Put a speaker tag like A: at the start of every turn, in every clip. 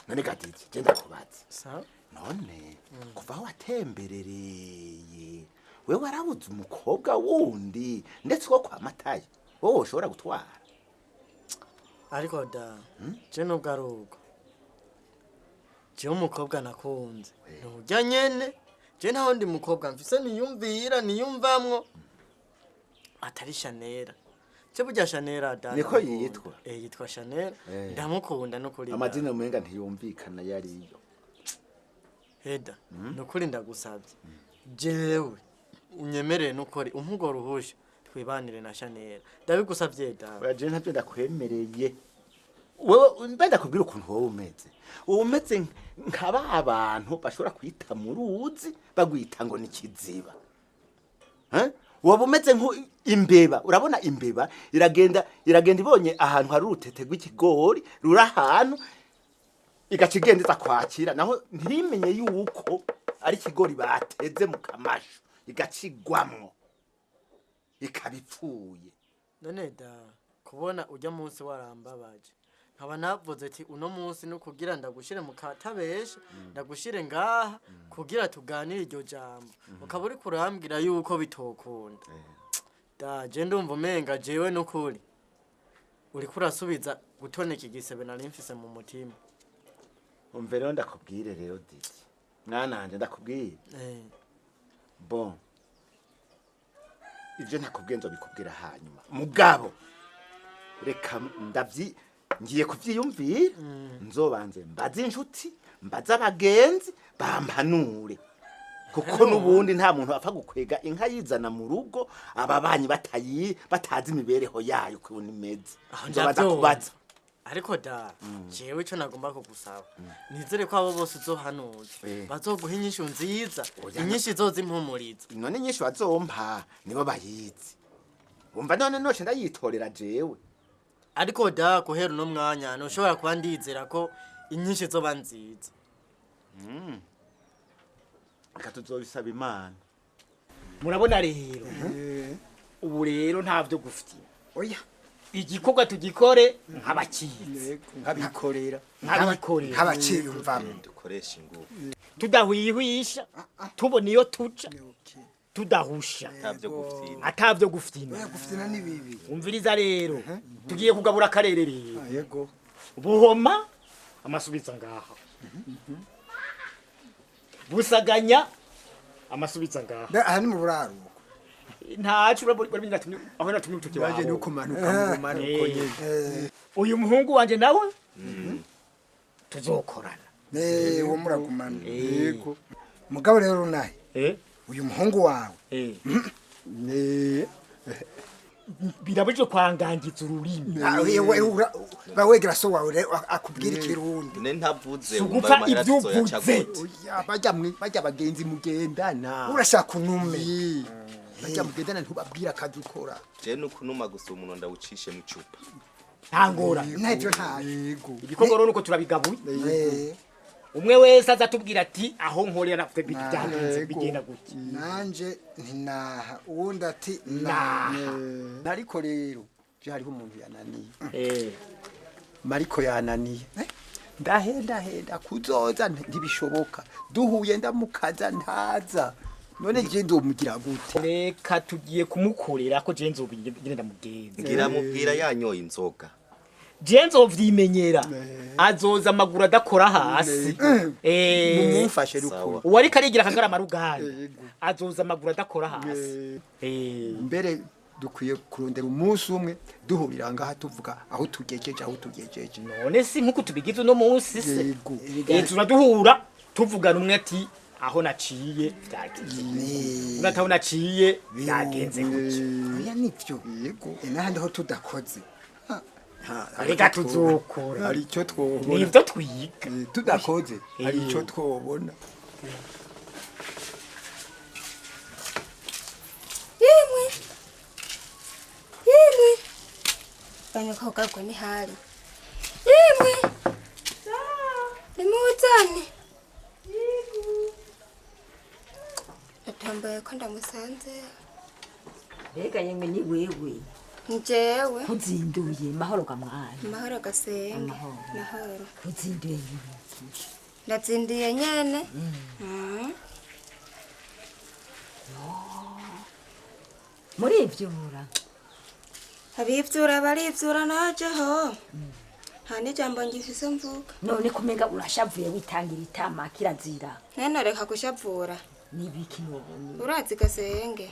A: None gatiki je ndakubaza. None kuva aho watemberereye wewe warabuze umukobwa wundi ndetse wo kwa Matayo wowe ushobora gutwara.
B: Ariko da je nubwo ari ubwo je umukobwa nakunze ntujya nyene je ntaho ndi mukobwa mfise niyumvira niyumvamwo atari Shanera. Je burya Shanera da
A: niko yitwa.
B: Yitwa Shanera ndamukunda no kuri
A: amazina umenga ntiyumvikana yariyo.
B: Heda nukuri ndagusabye jewe unyemerere nukuri umpugo ruhusha twibanire na Shanera ndabigusabye da.
A: Oya je ntavyo ndakwemereye. Wewe mbe ndakubwira ukuntu wowe umeze. Umeze nkaba abantu bashobora kwita mu ruzi bagwita ngo ni kiziba. Wowe umeze nko imbeba. Urabona imbeba iragenda ibonye ahantu hari urutete rw'ikigori ruri ahantu igaca igenda iza kwakira naho ntimenye yuko ari ikigori bateze mu kamashu igacigwamwo ikabipfuye.
B: None da kubona ujya munsi warambabaje nkaba navuze ati uno munsi no kugira ndagushire mu katabesha ndagushire ngaha kugira tuganire iryo jambo ukaba uri kurambwira yuko bitokunda. Da je ndumva umenga jewe nukuri uri kurasubiza gutoneka igisebe nari mfise mu mutima.
A: Umve rero ndakubwire rero Didi mwananje ndakubwire. Bon ivyo ntakubwiye nzobikubwira hanyuma mugabo reka ndavyi ngiye kuvyiyumvira nzobanze mbaze inshuti mbaze abagenzi bampanure kuko nubundi nta muntu apfa gukwega inka yizana mu rugo ababanyi batazi imibereho yayo ukuntu imeze. Nzobaza kubaza.
B: Ariko da jewe ico nagomba kugusaba nizere ko abo bose uzohanuza bazoguha inyishu nziza inyishu izozimpumuriza.
A: None inyishu bazompa nibo bayizi. Umva none noce ndayitorera jewe.
B: Ariko da kuhera uno mwanya ntushobora kuba ndizera ko inyishu izoba nziza.
A: Reka tuzobisaba Imana.
C: Murabona rero ubu rero ntavyo gufitiye.
D: Oya
C: igikorwa tugikore nk'abakizi
D: nkabikorera
C: nk'abakiyumvamo
E: dukoresha ingufu
C: tudahwihwisha tubona iyo tuca tudahusha atavyo gufyina.
D: Gufyina ni bibi.
C: Umviriza rero tugiye kugabura akarere rero.
D: Yego
C: Buhoma amasubiza ngaha Busaganya amasubiza ngaha.
D: Aha ni mu buraro
C: ntacu urabona natumye aho natumye utuki wawe
D: naje nukumanuka mu manuko nyene.
C: Uyu muhungu wanje nawe tuzokorana.
D: Wo muragumana. Yego mugabo rero nahe uyu muhungu wawe
C: birabujije kwangangiza ururimi.
D: Bawegera so wawe akubwira ikirundi.
E: Ne ntavuze
C: umva ibyo uvuze.
D: Bajya bagenzi mugendana urashaka unume bajya mugendana ntubabwira akazi ukora.
E: Je nukunuma gusa umuntu ndawucishe mu cupa
C: ntangora
D: ntacyo ntayego.
C: Ibikorwa rero nuko turabigabuye umwe wese azatubwira ati aho nkorera nafite byagenze bigenda gutya
D: nanje ntinaha uwundi ati naha.
F: Ariko rero je hariho umuntu yananiye Mariko yananiye ndahenda kuzoza ntibishoboka duhuye ndamukaza ntaza none je ndomugira gute.
C: Reka tugiye kumukorera ko je nzobigenda mugenzi
E: ngira mubwira yanyoye inzoga
C: je nzovyimenyera azoza amaguru adakora hasi.
F: Mumufashe rukuru
C: uwari karigira akagarama ruganda azoza amaguru adakora hasi.
F: Mbere dukwiye kurondera umunsi umwe duhurira ngaha tuvuga aho tugejeje
C: none si nkuko tubigize uno munsi se turaduhura tuvugana umwe ati aho naciye byagenze unataho naciye byagenze gutya.
D: Oya nivyo yego nahandi ho tudakoze
C: reka tuzokora
F: hari icyo twobona
C: nivyo twiga
F: tudakoze hari icyo twobona.
G: Yemwe yemwe banyakogagwe ni hari yemwe nimuzane atambaye ko ndamusanze.
H: Mbega yemwe ni wewe
G: Njewe.
H: Kuzinduye mahoro gamwana.
G: Mahoro gasenge.
H: Amahoro.
G: Mahoro.
H: Kuzinduye nyine.
G: Ndazinduye nyene.
H: Muri ivyura.
G: Abivyura barivyura najeho. Nta n'ijambo ngifise mvuga.
H: None kumenga urashavuye witangira itama kirazira.
G: Nene reka kushavura.
H: Nibiki none?
G: Urazi gasenge.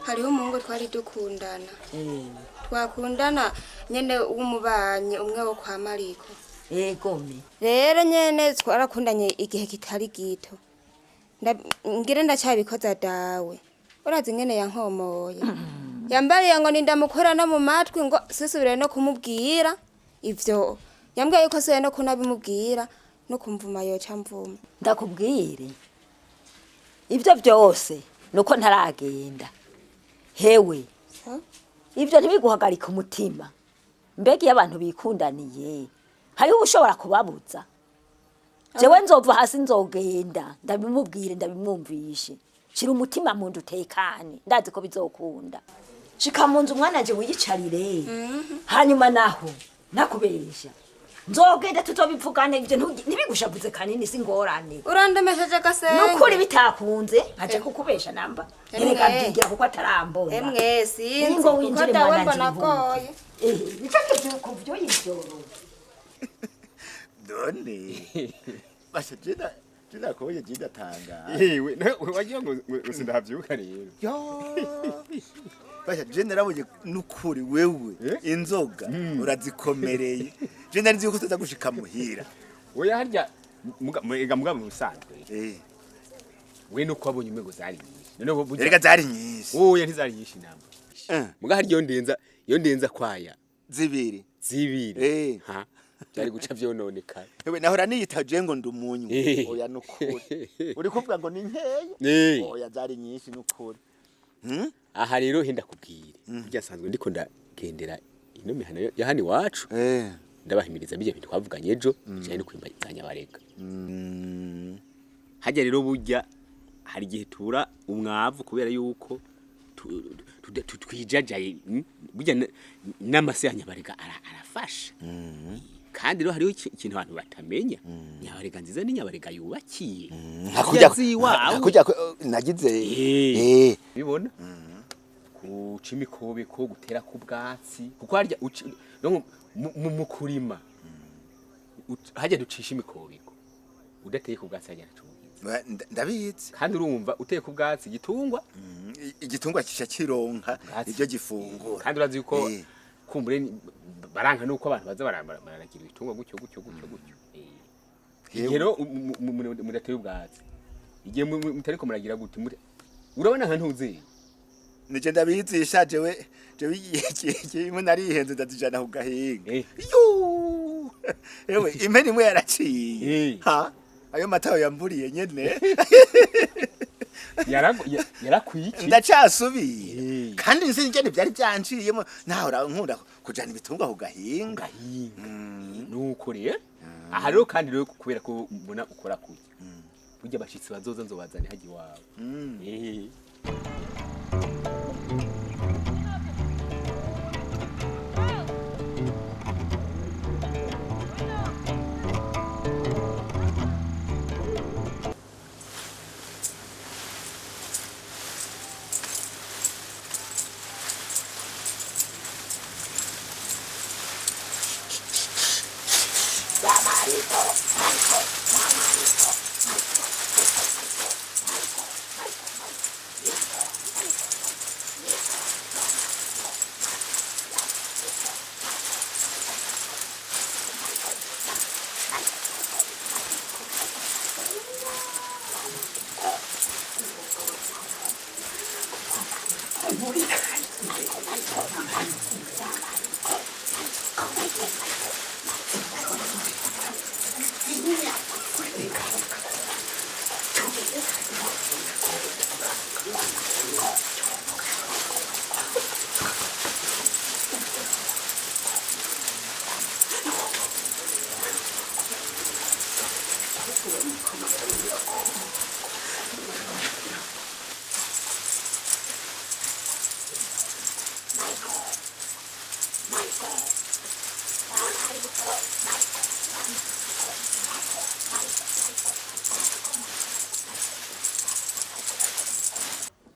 G: Hariho umuhungu twari dukundana. Twakundana nyene w'umubanyi umwe wo kwa Mariko.
H: Egome.
G: Rero nyene twarakundanye igihe kitari gito. Ngire ndacyabikoza dawe. Urazi ngene yankomoye. Yambariye ngo nindamukora no mu matwi ngo sisubire no kumubwira ivyo. Yambwiye yuko se no kunabimubwira no kumvuma yoca mvuma.
H: Ndakubwire. Ivyo byose nuko ntaragenda. Hewe. Ivyo ntibiguhagarika umutima. Mbega iyo abantu bikundaniye hariho ushobora kubabuza. Jewe nzova hasi nzogenda ndabimubwire ndabimwumvishe. Shira umutima mu ndu utekane ndazi ko bizokunda. Shika mu nzu mwana nje wiyicarire. Hanyuma naho nakubesha. Nzogenda tutobivugane ivyo ntibigushavuze kanini singorane.
G: Urandemesheje gasenge.
H: Nukuri bitakunze aje kukubesha namba. Erega mbyigira kuko atarambona.
G: Emwe sinzi
H: Ingo winjire
G: dawe
H: mwana
G: mbona
H: nje.
G: agoye.
H: Nico kuvyo yivyoro.
A: None. Basha jina jina koye jina tanga.
I: Yewe wagira ngo sindavyuka rero.
A: Yo. Basha je narabonye nukuri wewe inzoga urazikomereye. Je nari nzi yuko utaza gushika muhira.
I: Oya harya muga muga mu busanzwe. We nuko wabonye umengo zari nyinshi. None burya
A: Erega zari nyinshi.
I: Oya ntizari nyinshi namba. Muga harya iyo ndenza kwaya
A: zibiri.
I: Zibiri. Ha. Byari guca vyononekara.
A: Ewe nahora niyitaje ngo ndumunywe. Oya nukuri. Uri kuvuga ngo ni nkeya? Oya zari nyinshi nukuri.
I: Aha rero henda kubwire. Burya sanzwe ndiko ndagendera ino mihana ya hano iwacu. Ndabahimiriza bijya bintu twavuganye ejo cyane no kwimba Nyabarega. Hajya rero burya hari igihe tura umwavu kubera yuko twijajaye burya n'amase ya Nyabarega arafasha. Kandi rero hariho ikintu abantu batamenya. Nyabarega nziza ni Nyabarega yubakiye.
A: Hakujya nagize
I: bibona kuca imikobe ko gutera ku bwatsi kuko harya mu kurima harya ducisha imikobeko udateye ku bwatsi harya ntacugize
A: ndabizi.
I: Kandi urumva uteye ku bwatsi igitungwa
A: igitungwa kisha kironka ibyo gifungura.
I: Kandi urazi yuko kumbure baranka nuko abantu baza bararagira ibitungwa gutyo gutyo gutyo gutyo. Rero mudateye ubwatsi igihe mutariko muragira gute urabona nka ntuzi
A: nije ndabizisha jewe jewe imwe narihenze ndazijana ku gahinga. Yoo! Ewe impene imwe yaraciye. Ha? Ayo matayo yamburiye nyene.
I: Yarakwiki.
A: Ndacasubiye. Kandi nzi ingene byari byanciyemo nahora nkunda kujana ibitungwa ku gahinga.
I: Nuko rero aha rero kandi rero kubera ko mbona ukora kuya. Burya abashitsi bazoza nzobazane haji wawe.